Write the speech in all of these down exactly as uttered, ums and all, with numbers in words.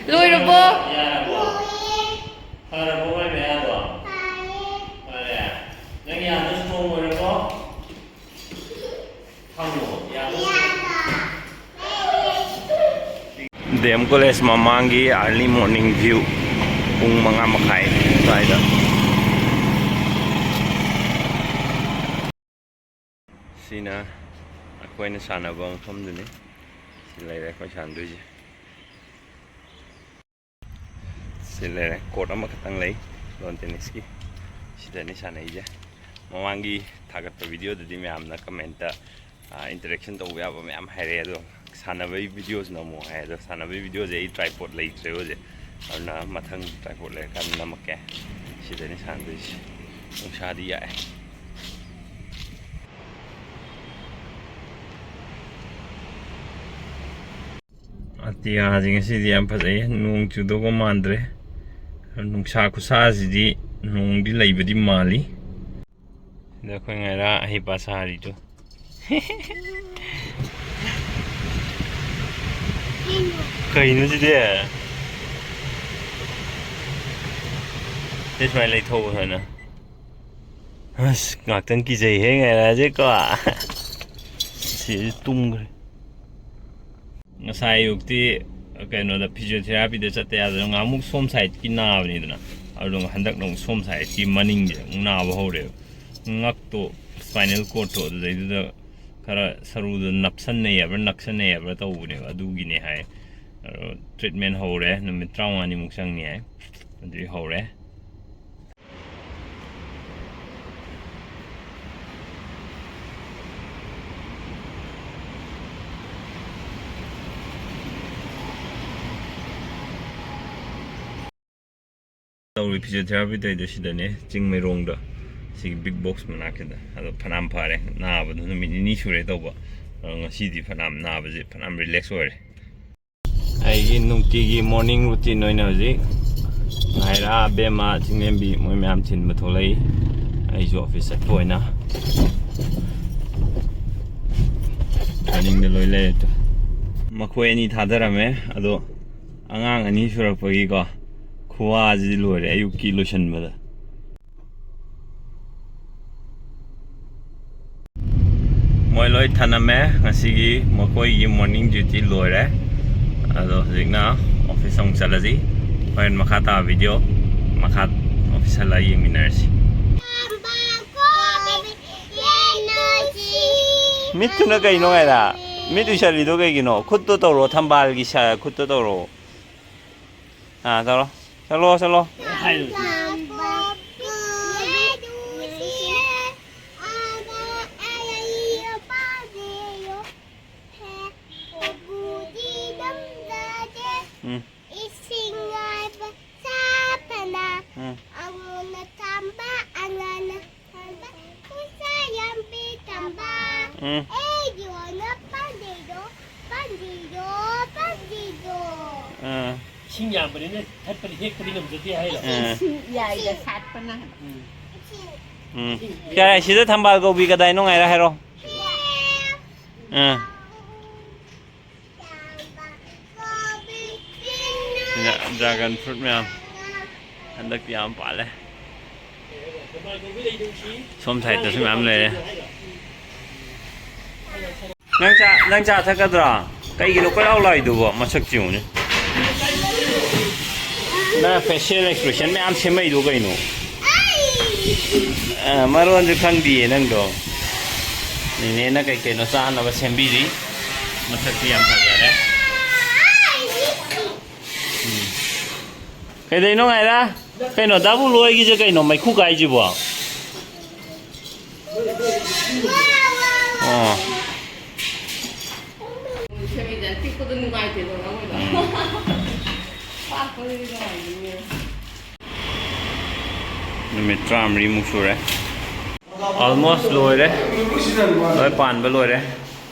ꯂꯣꯏꯔꯕꯣ? ꯌꯥꯔꯕꯣ? ꯐꯔꯕꯣ ꯃꯥꯏ ꯃꯌꯥꯗꯣ? ꯐꯔꯦ꯫ ꯅꯪ ꯌꯥꯗꯣ ꯁꯣꯛ ꯑꯣꯏꯔꯕꯣ? ꯍꯪꯉꯣ, ꯌꯥꯗꯣ ꯁꯣꯛ꯫ ꯗꯤ ꯑꯦꯝ ꯀꯣꯂꯦꯖ ꯃꯃꯥꯡꯒꯤ early morning view, ꯄꯨꯡ ꯃꯉꯥ ꯃꯈꯥꯏ ꯑꯗꯨꯋꯥꯏꯗ꯫ ꯁꯤꯅ ꯑꯩꯈꯣꯏꯅ ꯁꯥꯟꯅꯕ ꯃꯐꯝꯗꯨꯅꯤ꯫ ꯁꯤ ꯂꯩꯔꯦ ꯑꯩꯈꯣꯏ ꯁꯥꯟꯅꯗꯣꯏꯁꯦ꯫ ꯁꯤ ꯂꯩꯔꯦ, ꯀꯣꯔꯠ ꯑꯃꯈꯛꯇꯪ ꯂꯩ ꯂꯣꯟ ꯇꯦꯅꯤꯁꯀꯤ꯫ ꯁꯤꯗꯅꯤ ꯁꯥꯟꯅꯩꯁꯦ꯫ ꯃꯃꯥꯡꯒꯤ ꯊꯥꯒꯠꯄ ꯚꯤꯗꯤꯑꯣꯗꯨꯗꯤ ꯃꯌꯥꯝꯅ ꯀꯃꯦꯟꯇ ꯏꯟꯇꯔꯦꯛꯁꯟ ꯇꯧꯕ ꯌꯥꯕ ꯃꯌꯥꯝ ꯍꯥꯏꯔꯛꯑꯦ꯫ ꯑꯗꯣ ꯁꯥꯟꯅꯕꯒꯤ ꯚꯤꯗꯤꯑꯣꯁꯤꯅ ꯑꯃꯨꯛ ꯍꯥꯏ꯫ ꯑꯗꯣ ꯁꯥꯟꯅꯕꯒꯤ ꯚꯤꯗꯤꯑꯣꯁꯦ ꯑꯩ ꯇ꯭ꯔꯥꯏꯄꯣꯠ ꯂꯩꯇ꯭ꯔꯦ ꯍꯧꯖꯤꯛ꯫ ꯑꯗꯨꯅ ꯃꯊꯪ ꯇ꯭ꯔꯥꯏꯄꯣꯠ ꯂꯩꯔꯀꯥꯟꯗ ꯅꯝꯃꯛꯀꯦ꯫ ꯁꯤꯗꯅꯤ ꯁꯥꯟꯅꯗꯣꯏꯁꯦ꯫ ꯅꯨꯡꯁꯥꯗꯤ ꯌꯥꯛꯑꯦ꯫ ꯑꯇꯤꯌꯥꯁꯦ ꯉꯁꯤꯗꯤ ꯌꯥꯝ ꯐꯖꯩ꯫ ꯅꯣꯡ ꯆꯨꯗꯧꯕ ꯃꯥꯟꯗ꯭ꯔꯦ꯫ ꯅꯨꯡꯁꯥ ꯈꯨꯁꯥꯁꯤꯗꯤ ꯅꯣꯡꯗꯤ ꯂꯩꯕꯗꯤ ꯃꯥꯜꯂꯤ꯫ ꯁꯤꯗ ꯑꯩꯈꯣꯏ ꯉꯥꯏꯔꯥ ꯑꯍꯩꯄꯥ ꯁꯥꯔꯤꯗꯣ꯫ ꯀꯩꯅꯣ ꯁꯤꯗꯤ? ꯁꯤ ꯁꯨꯃꯥꯏꯅ ꯂꯩꯊꯧꯕ ꯁꯨꯃꯥꯏꯅ꯫ ꯑꯁ, ꯉꯥꯛꯇꯪ ꯀꯤꯖꯩꯍꯦ ꯉꯥꯏꯔꯥꯁꯦꯀꯣ꯫ ꯁꯤꯁꯨ ꯇꯨꯝꯈ꯭ꯔꯦ꯫ ꯉꯁꯥꯏ ꯑꯌꯨꯛꯇꯤ ꯀꯩꯅꯣꯗ ꯐꯤꯖꯤꯑꯣꯊꯦꯔꯥꯄꯤꯗ ꯆꯠꯇ ꯌꯥꯗꯅ ꯉꯥꯏꯍꯥꯛꯃꯨꯛ ꯁꯣꯝ ꯁꯥꯏꯠꯀꯤ ꯅꯥꯕꯅꯤꯗꯅ, ꯑꯗꯨꯒ ꯍꯟꯗꯛꯅ ꯑꯃꯨꯛ ꯁꯣꯝ ꯁꯥꯏꯠꯀꯤ ꯃꯅꯤꯡꯁꯦ ꯑꯃꯨꯛ ꯅꯥꯕ ꯍꯧꯔꯦꯕ꯫ ꯉꯛꯇꯣ, ꯁ꯭ꯄꯥꯏꯅꯦꯜ ꯀꯣꯔꯠꯇꯣ ꯑꯗꯨꯗꯩꯗꯨꯗ ꯈꯔ ꯁꯔꯨꯗꯣ ꯅꯞꯁꯟꯅꯩ ꯍꯥꯏꯕ꯭ꯔꯥ ꯅꯛꯁꯟꯅꯩ ꯍꯥꯏꯕ꯭ꯔꯥ ꯇꯧꯕꯅꯦꯕ, ꯑꯗꯨꯒꯤꯅꯦ ꯍꯥꯏ꯫ ꯑꯗꯣ ꯇ꯭ꯔꯤꯠꯃꯦꯟ ꯍꯧꯔꯦ, ꯅꯨꯃꯤꯠ ꯇꯔꯥꯃꯉꯥꯅꯤꯃꯨꯛ ꯆꯪꯅꯤ ꯍꯥꯏ꯫ ꯑꯗꯨꯗꯤ ꯍꯧꯔꯦ꯫ ꯇꯧꯔꯤ ꯐꯤꯖꯤꯑꯣꯊꯦꯔꯥꯄꯤ ꯇꯧꯔꯤꯗꯣ ꯁꯤꯗꯅꯦ, ꯆꯤꯡꯃꯩꯔꯣꯡꯗ, ꯁꯤꯒꯤ ꯕꯤꯛ ꯕꯣꯛꯁ ꯃꯅꯥꯛꯁꯤꯗ꯫ ꯑꯗꯣ ꯐꯅꯌꯥꯝ ꯐꯔꯦ, ꯅꯥꯕꯗꯣ ꯅꯨꯃꯤꯠ ꯅꯤꯅꯤ ꯁꯨꯔꯦ ꯇꯧꯕ꯫ ꯑꯗꯣ ꯉꯁꯤꯗꯤ ꯐꯅꯌꯥꯝ ꯅꯥꯕꯁꯦ ꯐꯅꯌꯥꯝ ꯔꯤꯂꯦꯛꯁ ꯑꯣꯏꯔꯦ꯫ ꯑꯩꯒꯤ ꯅꯨꯡꯇꯤꯒꯤ ꯃꯣꯔꯅꯤꯡ ꯔꯨꯇꯤꯟ ꯑꯣꯏꯅ ꯍꯧꯖꯤꯛ ꯉꯥꯏꯔꯥ, ꯑꯕꯦꯝꯃ, ꯆꯤꯡꯂꯦꯝꯕꯤ ꯃꯣꯏ ꯃꯌꯥꯝ ꯊꯤꯟꯕ ꯊꯣꯛꯂꯛꯏ꯫ ꯑꯩꯁꯨ ꯑꯣꯐꯤꯁ ꯆꯠꯄ ꯑꯣꯏꯅ ꯃꯅꯤꯡꯗ ꯂꯣꯏ ꯂꯩꯔꯦ꯫ ꯃꯈꯣꯏ ꯑꯅꯤ ꯊꯥꯗꯔꯝꯃꯦ, ꯑꯗꯣ ꯑꯉꯥꯡ ꯑꯅꯤ ꯁꯨꯔꯛꯄꯒꯤꯀꯣ, ꯈꯨꯋꯥꯁꯤꯗꯤ ꯂꯣꯏꯔꯦ ꯑꯌꯨꯛꯀꯤ ꯂꯣꯏꯁꯟꯕꯗ꯫ ꯃꯣꯏ ꯂꯣꯏ ꯊꯅꯝꯃꯦ꯫ ꯉꯁꯤꯒꯤ ꯃꯈꯣꯏꯒꯤ morning duty ꯂꯣꯏꯔꯦ꯫ ꯑꯗꯣ ꯍꯧꯖꯤꯛꯅ office ꯑꯃꯨꯛ ꯆꯠꯂꯁꯤ꯫ ꯍꯣꯔꯦꯟ ꯃꯈꯥ ꯇꯥꯕ video ꯃꯈꯥ office ꯍꯜꯂꯛꯑ ꯌꯦꯡꯃꯤꯟꯅꯔꯁꯤ꯫ ꯃꯤꯠꯇꯨꯅ ꯀꯩꯅꯣ ꯍꯥꯏꯔ? ꯃꯤꯠ ꯎꯏꯁꯜꯂꯤꯗꯣ ꯀꯩꯒꯤꯅꯣ? ꯈꯨꯠꯇꯣ ꯇꯧꯔꯣ, ꯊꯝꯕꯥꯜꯒꯤ ꯁ-, ꯈꯨꯠꯇꯣ ꯇꯧꯔꯣ꯫ ꯑꯥ, ꯇꯧꯔꯣ꯫ ꯆꯠꯂꯣ, ꯆꯠꯂꯣ꯫ ꯎꯝ꯫ ꯏꯁꯤꯡ ꯉꯥꯏꯕ ꯁꯥꯐꯅ ꯎꯝ꯫ ꯑꯉꯣꯟꯅ ꯊꯝꯕ ꯑꯉꯥꯡꯅ ꯊꯝꯕ ꯈꯨꯠꯁꯥ ꯌꯥꯝ ꯄꯤꯛ ꯊꯝꯕ ꯎꯝ꯫ ꯑꯩꯒꯤ ꯑꯣꯏꯅ ꯄꯥꯟꯗꯤꯗꯣ ꯄꯥꯟꯗꯤꯗꯣ ꯄꯥꯟꯗꯤꯗꯣ ꯎꯝ꯫ ꯏꯁꯤꯡ ꯌꯥꯝꯕꯅꯤꯅ ꯊꯠꯄꯗꯤ ꯍꯦꯛꯄꯗꯤ ꯉꯝꯖꯗꯦ ꯍꯥꯏꯔꯣ? ꯎꯝ꯫ ꯏꯁꯤꯡ ꯌꯥꯏꯗ ꯁꯥꯠꯄꯅ꯫ ꯎꯝ꯫ ꯎꯝ꯫ ꯌꯥꯔꯦ, ꯁꯤꯗ ꯊꯝꯕꯥꯜ ꯀꯧꯕꯤ ꯀꯗꯥꯏꯅꯣ ꯉꯥꯏꯔ ꯍꯥꯏꯔꯣ꯫ ꯎꯝ꯫ ꯁꯤꯗ dragon fruit ꯃꯌꯥꯝ ꯍꯟꯗꯛꯇꯤ ꯌꯥꯝ ꯄꯥꯜꯂꯦ꯫ ꯁꯣꯝ sideꯇꯁꯨ ꯃꯌꯥꯝ ꯂꯩꯔꯦ꯫ ꯅꯪ ꯆꯥ, ꯅꯪ ꯆꯥ ꯊꯛꯀꯗ꯭ꯔꯣ? ꯀꯩꯒꯤꯅꯣ ꯀꯣꯏꯂꯥꯎ ꯂꯥꯎꯔꯤꯗꯨꯕꯣ? ꯃꯁꯛꯁꯤ ꯌꯦꯡꯉꯨꯅꯦ꯫ ꯅꯪ facial expression ꯃꯌꯥꯝ ꯁꯦꯝꯃꯛꯏꯗꯣ ꯀꯩꯅꯣ? ꯑ, ꯃꯔꯣꯟꯁꯨ ꯈꯪꯗꯤꯌꯦ ꯅꯪꯗꯣ꯫ ꯅꯦꯅꯦꯅ ꯀꯩ ꯀꯩꯅꯣ ꯆꯥꯅꯕ ꯁꯦꯝꯕꯤꯔꯤ꯫ ꯃꯁꯛꯇꯤ ꯌꯥꯝ ꯐꯖꯔꯦ꯫ ꯎꯝ꯫ ꯀꯩꯗꯩꯅꯣ ꯉꯥꯏꯔ? ꯀꯩꯅꯣ ꯗꯥꯕꯨ ꯂꯣꯏꯒꯤꯁꯦ ꯀꯩꯅꯣ ꯃꯩꯈꯨ ꯀꯥꯏꯁꯤꯕꯣ? ꯑꯣ꯫ ꯁꯦꯝꯃꯤꯗꯅ ꯄꯤꯛꯄꯗꯣ ꯅꯨꯡꯉꯥꯏꯇꯦꯗꯅ ꯃꯣꯏꯗꯣ꯫ ꯎꯝ꯫ ꯄꯥꯛꯄꯗꯨꯗꯤ ꯅꯨꯡꯉꯥꯏꯅꯤꯡꯉꯦ꯫ ꯅꯨꯃꯤꯠ ꯇꯔꯥꯃꯔꯤꯃꯨꯛ ꯁꯨꯔꯦ꯫ Almost ꯂꯣꯏꯔꯦ꯫ ꯂꯣꯏ ꯄꯥꯟꯕ ꯂꯣꯏꯔꯦ꯫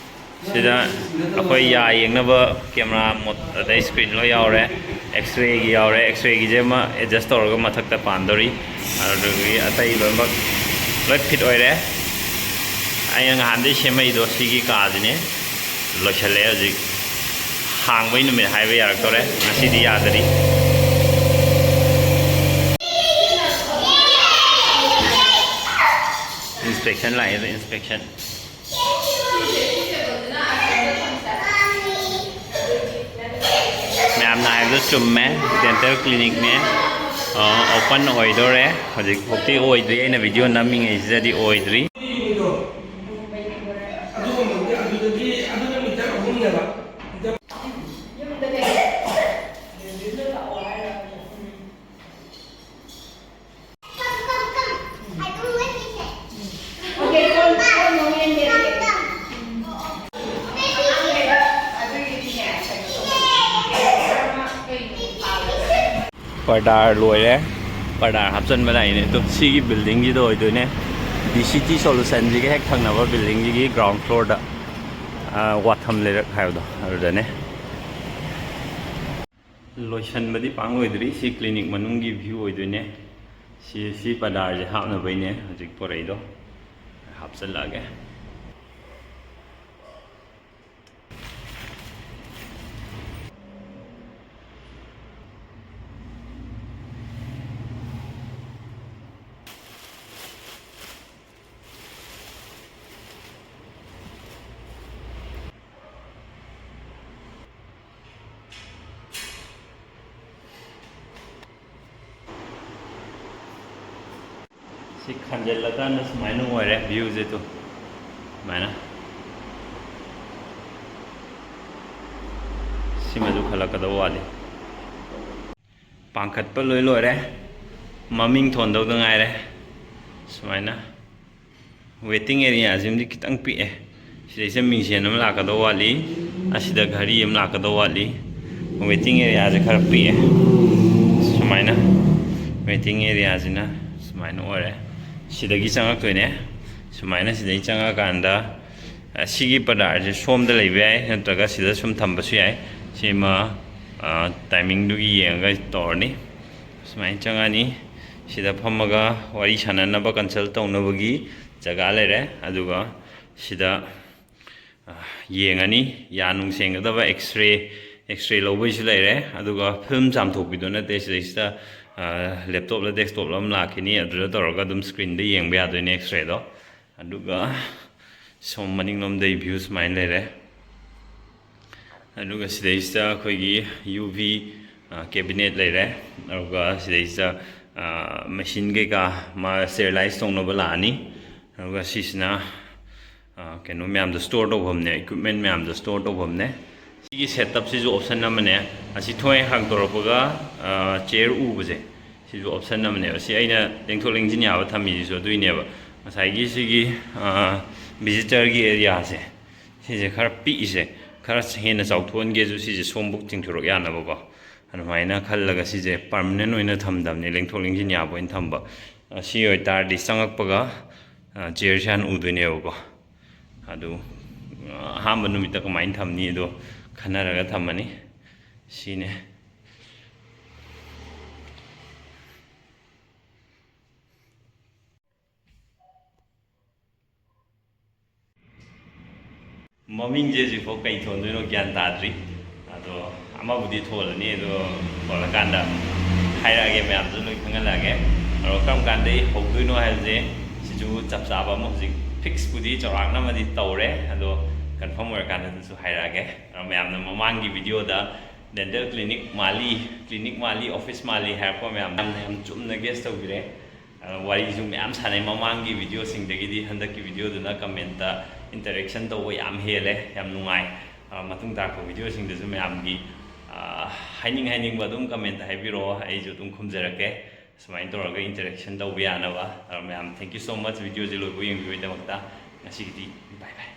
ꯁꯤꯗ ꯑꯩꯈꯣꯏ ꯌꯥ ꯌꯦꯡꯅꯕ camera ꯃꯣꯠ-, ꯑꯗꯩ screen ꯂꯣꯏ ꯌꯥꯎꯔꯦ꯫ X-rayꯒꯤ ꯌꯥꯎꯔꯦ꯫ X-rayꯒꯤꯁꯦ ꯑꯃ adjust ꯇꯧꯔꯒ ꯃꯊꯛꯇ ꯄꯥꯟꯗꯧꯔꯤ꯫ ꯑꯗꯨꯗꯒꯤ ꯑꯇꯩ ꯂꯣꯏꯅꯃꯛ ꯂꯣꯏ fit ꯑꯣꯏꯔꯦ꯫ ꯑꯩꯅ ꯉꯍꯥꯟꯗꯩ ꯁꯦꯝꯃꯛꯏꯗꯣ ꯁꯤꯒꯤ ꯀꯥꯁꯤꯅꯦ꯫ ꯂꯣꯏꯁꯤꯜꯂꯛꯑꯦ ꯍꯧꯖꯤꯛ꯫ ꯍꯥꯡꯕꯩ ꯅꯨꯃꯤꯠ ꯍꯥꯏꯕ ꯌꯥꯔꯛꯇꯣꯔꯦ꯫ ꯉꯁꯤꯗꯤ ꯌꯥꯗꯔꯤ꯫ Inspection ꯂꯥꯛꯑꯦ, inspection꯫ ꯃꯌꯥꯝꯅ ꯍꯥꯏꯕꯗꯣ ꯆꯨꯝꯃꯦ꯫ Dental clinicꯅꯦ꯫ ꯑ, open ꯑꯣꯏꯗꯣꯔꯦ꯫ ꯍꯧꯖꯤꯛꯐꯥꯎꯗꯤ ꯑꯣꯏꯗ꯭ꯔꯤ꯫ ꯑꯩꯅ video ꯅꯝꯃꯤꯉꯩꯁꯤꯗꯗꯤ ꯑꯣꯏꯗ꯭ꯔꯤ꯫ ꯑꯗꯨꯒꯨꯝꯕꯗꯤ ꯑꯗꯨꯗꯒꯤ ꯑꯗꯨꯅ ꯃꯤꯇꯔ ꯑꯍꯨꯝꯅꯦꯕ꯫ ꯄꯔꯗꯥꯔ ꯂꯣꯏꯔꯦ꯫ ꯄꯔꯗꯥꯔ ꯍꯥꯞꯆꯤꯟꯕ ꯂꯥꯛꯏꯅꯦ꯫ ꯑꯗꯣ ꯁꯤꯒꯤ buildingꯁꯤꯗ ꯑꯣꯏꯗꯣꯏꯅꯦ꯫ DCT Solutionꯁꯤꯒ ꯍꯦꯛ ꯊꯪꯅꯕ buildingꯁꯤꯒꯤ ground floorꯗ, ꯑ, ꯋꯥꯊꯝ ꯂꯩꯔꯛ ꯍꯥꯏꯕꯗꯣ ꯑꯗꯨꯗꯅꯦ꯫ ꯂꯣꯏꯁꯟꯕꯗꯤ ꯄꯥꯡ ꯂꯣꯏꯗ꯭ꯔꯤ꯫ ꯁꯤ clinic ꯃꯅꯨꯡꯒꯤ view ꯑꯣꯏꯗꯣꯏꯅꯦ꯫ ꯁꯤ, ꯁꯤ ꯄꯔꯗꯥꯔꯁꯦ ꯍꯥꯞꯅꯕꯩꯅꯦ ꯍꯧꯖꯤꯛ ꯄꯣꯔꯛꯏꯗꯣ꯫ ꯍꯥꯞꯆꯤꯜꯂꯛꯑꯒꯦ꯫ ꯁꯤ ꯈꯟꯖꯤꯜꯂꯀꯥꯟꯗ ꯁꯨꯃꯥꯏꯅ ꯑꯣꯏꯔꯦ viewꯁꯦ꯫ ꯇꯨ ꯁꯨꯃꯥꯏꯅ꯫ ꯁꯤꯃꯁꯨ ꯈꯜꯂꯛꯀꯗꯕ ꯋꯥꯠꯂꯤ꯫ ꯄꯥꯡꯈꯠꯄ ꯂꯣꯏ ꯂꯣꯏꯔꯦ꯫ ꯃꯃꯤꯡ ꯊꯣꯟꯗꯧꯗ ꯉꯥꯏꯔꯦ꯫ ꯁꯨꯃꯥꯏꯅ꯫ Waiting areaꯁꯤꯃꯗꯤ ꯈꯤꯇꯪ ꯄꯤꯛꯑꯦ꯫ ꯁꯤꯗꯩꯁꯤꯗ ꯃꯤꯡꯁꯦꯟ ꯑꯃ ꯂꯥꯛꯀꯗꯧ ꯋꯥꯠꯂꯤ꯫ ꯑꯁꯤꯗ ꯘꯔꯤ ꯑꯃ ꯂꯥꯛꯀꯗꯧ ꯋꯥꯠꯂꯤ꯫ Waiting areaꯁꯦ ꯈꯔ ꯄꯤꯛꯑꯦ꯫ ꯁꯨꯃꯥꯏꯅ waiting areaꯁꯤꯅ ꯁꯨꯃꯥꯏꯅ ꯑꯣꯏꯔꯦ꯫ ꯁꯤꯗꯒꯤ ꯆꯪꯉꯛꯇꯣꯏꯅꯦ꯫ ꯁꯨꯃꯥꯏꯅ ꯁꯤꯗꯩ ꯆꯪꯉꯛꯑꯀꯥꯟꯗ, ꯑ, ꯁꯤꯒꯤ ꯄꯔꯗꯥꯔꯁꯦ ꯁꯣꯝꯗ ꯂꯩꯕ ꯌꯥꯏ, ꯅꯠꯇ꯭ꯔꯒ ꯁꯤꯗ ꯁꯨꯝ ꯊꯝꯕꯁꯨ ꯌꯥꯏ꯫ ꯁꯤꯃ, ꯑ, timingꯗꯨꯒꯤ ꯌꯦꯡꯉꯒ ꯇꯧꯔꯅꯤ꯫ ꯁꯨꯃꯥꯏꯅ ꯆꯪꯉꯛꯑꯅꯤ꯫ ꯁꯤꯗ ꯐꯝꯃꯒ ꯋꯥꯔꯤ ꯁꯥꯟꯅꯅꯕ, consult ꯇꯧꯅꯕꯒꯤ ꯖꯒꯥ ꯂꯩꯔꯦ꯫ ꯑꯗꯨꯒ ꯁꯤꯗ ꯌꯦꯡꯉꯅꯤ꯫ ꯌꯥ ꯅꯨꯡ ꯁꯦꯡꯒꯗꯕ X-ray, X-ray ꯂꯧꯕꯩꯁꯨ ꯂꯩꯔꯦ꯫ ꯑꯗꯨꯒ ꯐꯤꯂꯝ ꯆꯥꯝꯊꯣꯛꯄꯤꯗꯣ ꯅꯠꯇꯦ, ꯁꯤꯗꯩꯁꯤꯗ ꯂꯦꯞꯇꯣꯞꯂ ꯗꯦꯁꯛꯇꯣꯞꯂ ꯑꯃ ꯂꯥꯛꯈꯤꯅꯤ, ꯑꯗꯨꯗ ꯇꯧꯔꯒ ꯑꯗꯨꯝ ꯁ꯭ꯀ꯭ꯔꯤꯟꯗ ꯌꯦꯡꯕ ꯌꯥꯗꯣꯏꯅꯦ X-rayꯗꯣ꯫ ꯑꯗꯨꯒ ꯁꯣꯝ ꯃꯅꯤꯡꯂꯣꯝꯗꯩ ꯚ꯭ꯌꯨ ꯁꯨꯃꯥꯏꯅ ꯂꯩꯔꯦ꯫ ꯑꯗꯨꯒ ꯁꯤꯗꯩꯁꯤꯗ ꯑꯩꯈꯣꯏꯒꯤ UV cabinet ꯂꯩꯔꯦ꯫ ꯑꯗꯨꯒ ꯁꯤꯗꯩꯁꯤꯗ ꯃꯦꯁꯤꯟ ꯀꯩꯀꯥ ꯃꯥ ꯁ꯭ꯇꯦꯔꯤꯂꯥꯏꯁ ꯇꯧꯅꯕ ꯂꯥꯛꯑꯅꯤ꯫ ꯑꯗꯨꯒ ꯁꯤꯁꯤꯅ ꯀꯩꯅꯣ ꯃꯌꯥꯝꯗꯣ ꯁ꯭ꯇꯣꯔ ꯇꯧꯐꯝꯅꯦ, ꯏꯀ꯭ꯋꯤꯞꯃꯦꯟ ꯃꯌꯥꯝꯗꯣ ꯁ꯭ꯇꯣꯔ ꯇꯧꯐꯝꯅꯦ꯫ ꯁꯤꯒꯤ ꯁꯦꯠꯑꯞꯁꯤꯁꯨ ꯑꯣꯞꯁꯟ ꯑꯃꯅꯦ꯫ ꯑꯁꯤ ꯊꯣꯡ ꯍꯦꯛ ꯍꯥꯡꯗꯣꯔꯛꯄꯒ ꯆꯤꯌꯔ ꯎꯕꯁꯦ, ꯁꯤꯁꯨ ꯑꯣꯞꯁꯟ ꯑꯃꯅꯦꯕ꯫ ꯁꯤ ꯑꯩꯅ ꯂꯦꯡꯊꯣꯛ ꯂꯦꯡꯁꯤꯟ ꯌꯥꯕ ꯊꯝꯃꯤꯁꯤꯁꯨ ꯑꯗꯨꯏꯅꯦꯕ꯫ ꯉꯁꯥꯏꯒꯤ ꯁꯤꯒꯤ ꯚꯤꯖꯤꯇꯔꯒꯤ ꯑꯦꯔꯤꯌꯥꯁꯦ, ꯁꯤꯁꯦ ꯈꯔ ꯄꯤꯛꯏꯁꯦ, ꯈꯔ ꯍꯦꯟꯅ ꯆꯥꯎꯊꯣꯛꯍꯟꯒꯦꯁꯨ ꯁꯤꯁꯦ ꯁꯣꯝꯕꯨꯛ ꯆꯤꯡꯊꯣꯔꯛ ꯌꯥꯅꯕꯀꯣ, ꯑꯗꯨꯃꯥꯏꯅ ꯈꯜꯂꯒ ꯁꯤꯁꯦ ꯄꯔꯃꯅꯦꯟ ꯑꯣꯏꯅ ꯊꯝꯗꯕꯅꯤ, ꯂꯦꯡꯊꯣꯛ ꯂꯦꯡꯁꯤꯟ ꯌꯥꯕ ꯑꯣꯏꯅ ꯊꯝꯕ꯫ ꯁꯤ ꯑꯣꯏꯇꯥꯔꯗꯤ ꯆꯪꯉꯛꯄꯒ ꯆꯤꯌꯔꯁꯦ ꯍꯥꯟꯅ ꯎꯗꯣꯏꯅꯦꯕꯀꯣ꯫ ꯑꯗꯨ ꯑꯍꯥꯟꯕ ꯅꯨꯃꯤꯠꯇ ꯀꯃꯥꯏꯅ ꯊꯝꯅꯤ ꯑꯗꯣ ꯈꯟꯅꯔꯒ ꯊꯝꯃꯅꯤ꯫ ꯁꯤꯅꯦ꯫ ꯃꯃꯤꯡꯁꯦ ꯍꯧꯖꯤꯛꯐꯥꯎ ꯀꯩ ꯊꯣꯟꯗꯣꯏꯅꯣ ꯒ꯭ꯌꯥꯟ ꯇꯥꯗ꯭ꯔꯤ꯫ ꯑꯗꯣ ꯑꯃꯕꯨꯗꯤ ꯊꯣꯜꯂꯅꯤ, ꯑꯗꯣ ꯊꯣꯜꯂꯀꯥꯟꯗ ꯍꯥꯏꯔꯛꯑꯒꯦ, ꯃꯌꯥꯝꯗꯁꯨ ꯂꯣꯏ ꯈꯪꯍꯜꯂꯛꯑꯒꯦ꯫ ꯑꯗꯣ ꯀꯔꯝ ꯀꯥꯟꯗꯩ ꯍꯧꯗꯣꯏꯅꯣ ꯍꯥꯏꯕꯁꯦ ꯁꯤꯁꯨ ꯆꯞ ꯆꯥꯕ ꯑꯃ ꯍꯧꯖꯤꯛ ꯐꯤꯛꯁꯄꯨꯗꯤ ꯆꯥꯎꯔꯥꯛꯅ ꯑꯃꯗꯤ ꯇꯧꯔꯦ, ꯑꯗꯣ ꯀꯟꯐꯥꯔꯝ ꯑꯣꯏꯔꯀꯥꯟꯗꯁꯨ ꯍꯥꯏꯔꯛꯑꯒꯦ꯫ ꯑꯗꯣ ꯃꯌꯥꯝꯅ ꯃꯃꯥꯡꯒꯤ ꯚꯤꯗꯤꯑꯣꯗ ꯗꯦꯟꯇꯦꯜ ꯀ꯭ꯂꯤꯅꯤꯛ ꯃꯥꯜꯂꯤ, ꯀ꯭ꯂꯤꯅꯤꯛ ꯃꯥꯜꯂꯤ, ꯑꯣꯐꯤꯁ ꯃꯥꯜꯂꯤ ꯍꯥꯏꯔꯛꯄ ꯃꯌꯥꯝꯅ ꯌꯥꯝ ꯆꯨꯝꯅ ꯒꯦꯁ ꯇꯧꯕꯤꯔꯦ꯫ ꯑꯗꯣ ꯋꯥꯔꯤꯁꯨ ꯃꯌꯥꯝ ꯁꯥꯟꯅꯩ ꯃꯃꯥꯡꯒꯤ ꯚꯤꯗꯤꯑꯣꯁꯤꯡꯗꯒꯤꯗꯤ꯫ ꯍꯟꯗꯛꯀꯤ ꯚꯤꯗꯤꯑꯣꯗꯨꯅ ꯀꯃꯦꯟꯇ ꯏꯟꯇꯔꯦꯛꯁꯟ ꯇꯧꯕ ꯌꯥꯝ ꯍꯦꯜꯂꯦ, ꯌꯥꯝ ꯅꯨꯡꯉꯥꯏ꯫ ꯑ, ꯃꯇꯨꯡ ꯇꯥꯔꯛꯄ ꯚꯤꯗꯤꯑꯣꯁꯤꯡꯗꯁꯨ ꯃꯌꯥꯝꯒꯤ, ꯑ, ꯍꯥꯏꯅꯤꯡ ꯍꯥꯏꯅꯤꯡꯕ ꯑꯗꯨꯝ ꯀꯃꯦꯟꯇ ꯍꯥꯏꯕꯤꯔꯛꯑꯣ, ꯑꯩꯁꯨ ꯑꯗꯨꯝ ꯈꯨꯝꯖꯔꯛꯀꯦ꯫ ꯁꯨꯃꯥꯏꯅ ꯇꯧꯔꯒ ꯏꯟꯇꯔꯦꯛꯁꯟ ꯇꯧꯕ ꯌꯥꯅꯕ꯫ ꯑꯗꯣ ꯃꯌꯥꯝ, thank you so much ꯚꯤꯗꯤꯑꯣꯁꯤ ꯂꯣꯏꯕ ꯌꯦꯡꯕꯤꯕꯒꯤꯗꯃꯛꯇ꯫ ꯉꯁꯤꯒꯤꯗꯤ bye bye꯫